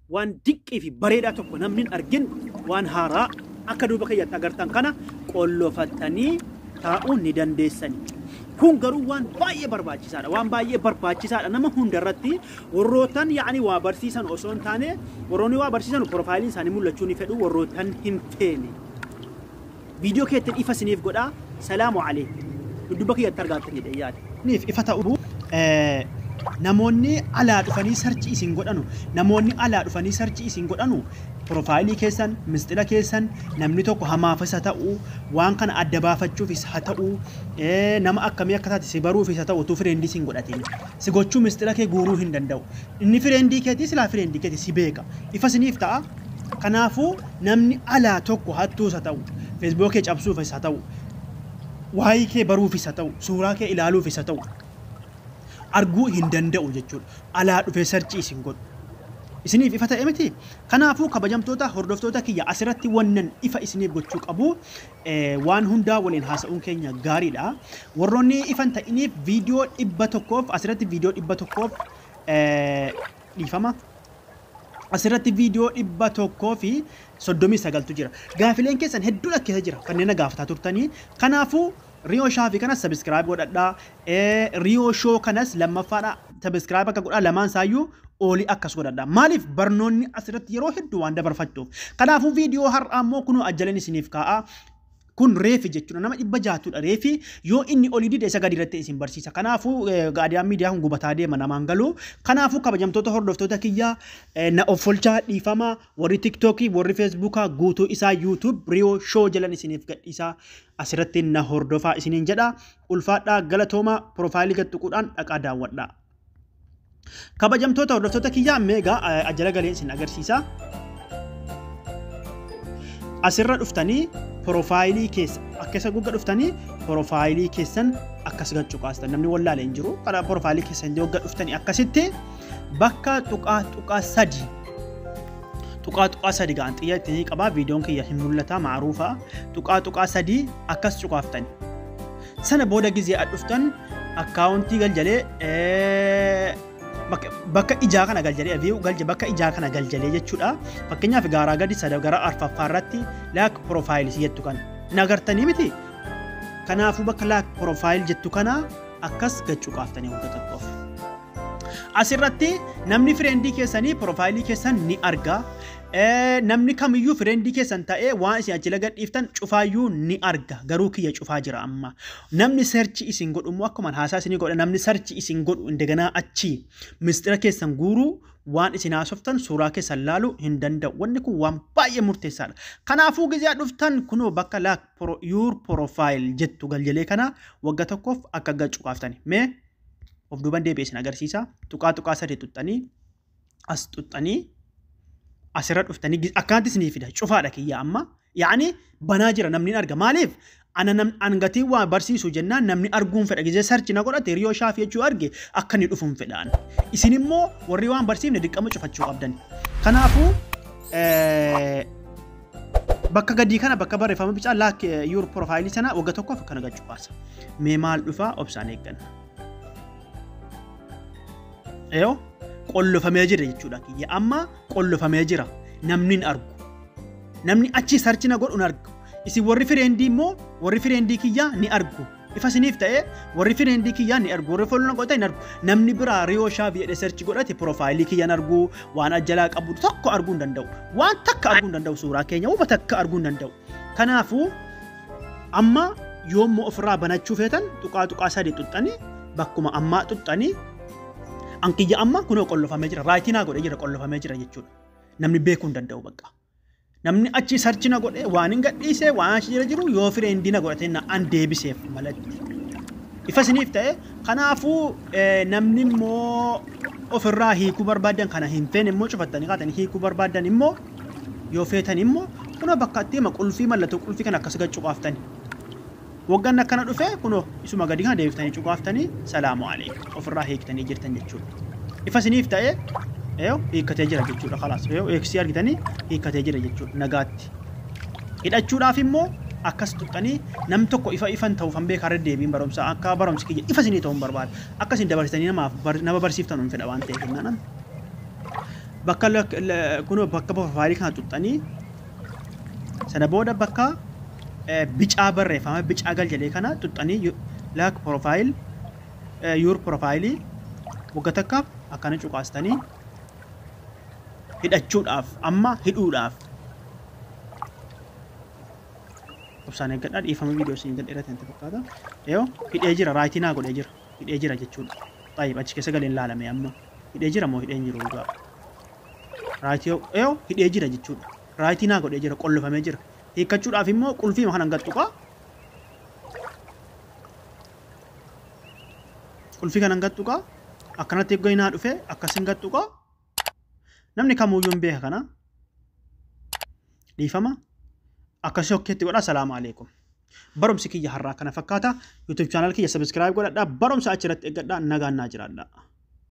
Waan dinqii fi bareedaa tokko namni hin argin, waan haaraa akka duuba kiyyatti agartan kana qollofattanii taa'uu ni dandeessani. Kun garuu waan baay'ee barbaachisaadha. Waan baay'ee barbaachisaadha nama hundarratti, warrootan yaa'anii waa barsiisan osoo hin taane, warroonni waa barsiisan profaayiliin isaanii mul'achuu ni fedhu, warrootan hin feene. Viidiyoo keettiin ifa isiniif godhaa. Salaamu alaikum. Dudduuba kiyyatti argaattan jedhee yaada. Niif ifa ta'u, namoonni alaa dhufanii search isin godhanu, namoonni alaa dhufanii search isin godhanu, profaayilii keessan, mistira keessan, namni tokko hamaafis haa ta'u, waan kana adda baafachuufis haa ta'u, nama akkamii akka taate si baruufis haa ta'u, utuu friend isin godhatin si gochuu mistira kee guuruu hin danda'u. Inni friend keetii silaa friend keetii si beeka. Ifa isiniif ta'a. Kanaafuu namni alaa tokko hattuus haa ta'u, Facebook kee cabsuufis haa ta'u, waa'ee kee baruufis haa ta'u, suuraa kee ilaaluufis haa ta'u, arguu hin danda'u jechuudha. Alaa dhufee search isin godhu. Isiniif ifa ta'e miti? Kanaafuu kabajamtoota hordoftoota kiyya, asirratti wannan ifa isiniif gochuu qabu, waan hundaa waliin haasa'uun keenya gaariidha. Warroonni ifan ta'iniif viidiyoo 100f asirratti viidiyoo 100f, dhiifama. Asirratti viidiyoo 139tu jira. Gaafileen keessan hedduun as keessa jira. Kanneen na gaafataa turtanii. Kanaafuu Riyoo Shaafii kanas subscribe godhadhaa. Riyoo Shoo kanas lammaffaadha. Subscribe akka godhaa, lamaan isaayyuu oolii akkas godhadhaa. Maaliif? Barnoonni asirratti yeroo hedduu waan dabarfattuuf. Kanaafuu viidiyoo har'aa immoo kunoo ajjaleen isiniif kaa'a. Kun reefi jechuudha. Nama 600tudha reefi. Yoo inni olii dide, isa gadi irratti isin barsiisa. Kanaafuu gaadiyaan miidiyaa kun gubataa deema, namaan galu. Kanaafuu kabajamtoota hordoftoota kiyyaa, na offolchaa, dhiifama. Warri TikTokii, warri Facebookaa, guutuu isaa YouTube Riyoo Shoo jalan isiniif gadhiisaa, asirratti na hordofaa isiniin jedha. Ulfaadhaa, galatooma. Profaayilii gad tuquudhaan dhaqaa daawwadhaa. Kabajamtoota hordoftoota kiyyaa, meegaa ajjala galeen isin agarsiisa. Asirra dhuftanii profaayilii keessa akka isa gugga dhuftanii profaayilii keessan akkas gad cuqaastan, namni wallaale hin jiru. Karaa profaayilii keessan wagga dhuftanii akkasitti bakka tuqaa tuqaa sadi, tuqaa tuqaa sadi ga'an xiyya ittiin qabaa, viidiyoon kiyya hin mul'ata maaruufa, tuqaa tuqaa sadi akkas cuqaaftani. Sana booda gizee dhuftan akkaawuntii galjalee, bakka ijaa kana galjalee, view galje, bakka ijaa kana galjalee jechuudha. Fakkeenyaaf gaaraa gadi sada gara arfaffaa irratti lock profile jettu kana nagartanii miti? Kanaafuu bakka lock profile jettu kana akkas gad cuqaaftanii wagga tokkoof. Asirratti namni friend keessanii profaayilii keessan ni arga. Namni kamiyyuu friend keessan ta'ee waan isin achi gadhiiftan cufaayyuu ni arga. Garuu kiyya cufaa jira amma. Namni search isin godhu immoo, akkuma haasaa isinii godha, namni search isin godhu indeganaa achi mistira keessan guuruu, waan isin haasoftan, suuraa keessan laaluu hin danda'u. Wanni kun waan baay'ee murteessaadha. Kanaafuu gizee dhuftan kunoo bakka lock your profile jettu galjalee kana wagga tokkoof akka gad cuqaaftani. Mee of duuban deebi'ee isin agarsiisa. Tuqaa tuqaa sadi tuxxanii, as tuxxanii, asirra dhuftanii akkanatti isinii fida. Cufaadha kiyya amma. Yaani banaa jira, namni hin arga. Maaliif? Ana nam an gatii waa barsiisu jennaan namni arguun fedha. Gizee search na godhate, Riyoo Shaafii jechuu arge, akka inni dhufuun fedhaan. Isin immoo warri waan barsiifne dirqama cufachuu qabdan. Kanaafuu bakka gadii kana, bakka barreeffama bicaa lock your profile sana wagga tokkoof akkana gad cuqaasa. Mee maal dhufaa, obsaan eegganna. Eeyoo, qollofamee jira jechuudha kiyya. Amma qollofamee jira. Namni hin argu. Namni achi search na godhu hin argu. Isin warri friend immoo, warri friend kiyyaa ni argu. Ifa isiniif ta'ee, warri friend kiyyaa ni argu. Warri follow na godhatan hin argu. Namni biraa Riyoo Shaafii jedhee search godhate profaayilii kiyya hin argu. Waan ajjalaa qabu tokko arguu hin danda'u. Waan takka arguu hin danda'u, suuraa keenya uuma takka arguu hin danda'u. Kanaafuu amma yoommoo ofirraa banachuu feetan, tuqaa tuqaa sadi xuxxanii, bakkuma ammaa xuxxanii, an kiyya amma kunoo qollofamee jira. Right naa godhee jira, qollofamee jira jechuudha. Namni beekuu hin danda'u bakka. Namni achi search na godhee waan hin gadhiisee, waan achi jira jiru, yoo friend na godhatee na an deebiseef malatti. Ifa isiniif ta'e. Kanaafuu namni immoo ofirraa hiikuu barbaadan, kana hin feene immoo, cufattanii kaatanii hiikuu barbaadan immoo, yoo feetan immoo kunoo bakka itti hima qulfii, mallattoo qulfii kana akkas gad cuqaaftani. Waggaan akkana dhufe, kunoo isuma gadi kana deebiftanii cuqaaftanii, salaamu aleekum, ofirraa hiiktanii jirtan jechuudha. Ifa isiniif ta'e. Eeyo, hiikkatee jira jechuudha kalaas. Eeyo, eeksii argitanii, hiikkatee jira jechuudha nagaatti. Hidhachuudhaaf immoo akkas tuqxanii, nam tokko ifa ifan ta'uuf han beekaa, irra deebiin barumsa akka barumsi kiyya ifa isinii ta'uun barbaada. Akka isin dabarsitanii namaaf nama barsiiftan hin fedha waan ta'eef jennaan. Bakka kunoo bakka profaayilii kana tuqxanii, sana booda bakka bicaa barreeffama bicaa gal jedhee kana tuqxanii, lock profile, your profile waggaa takkaaf akkana cuqaastanii hidhachuudhaaf, amma hidhuudhaaf obsaan eeggadhaa. Dhiifama, viidiyoo isin dheerate natti fakkaata. Yoo hidhee jira, right naa godhee jira, hidhee jira jechuudha. Xaayib, achi keessa galeen laalame, amma hidhee jira moo hidhee hin jiru dhugaa? Right yoo hidhee jira jechuudha. Right naa godhee jira, qollofamee jira. Hiikkachuudhaaf immoo qulfii kanan gattuqaa. Qulfii kanan gattuqaa. Akkanatti eeggaa naa dhufe akkasin gattuqaa. Namni kamuyyuu hin beeka kana. Dhiifama. Akkasii hokkeetti godhaa. Salaamu alaikum. Barumsi kiyya har'aa kana fakkaata. YouTube channel kiyya subscribe godhadhaa. Barumsa achirratti eeggadhaa. Nagaan naa jiraadhaa.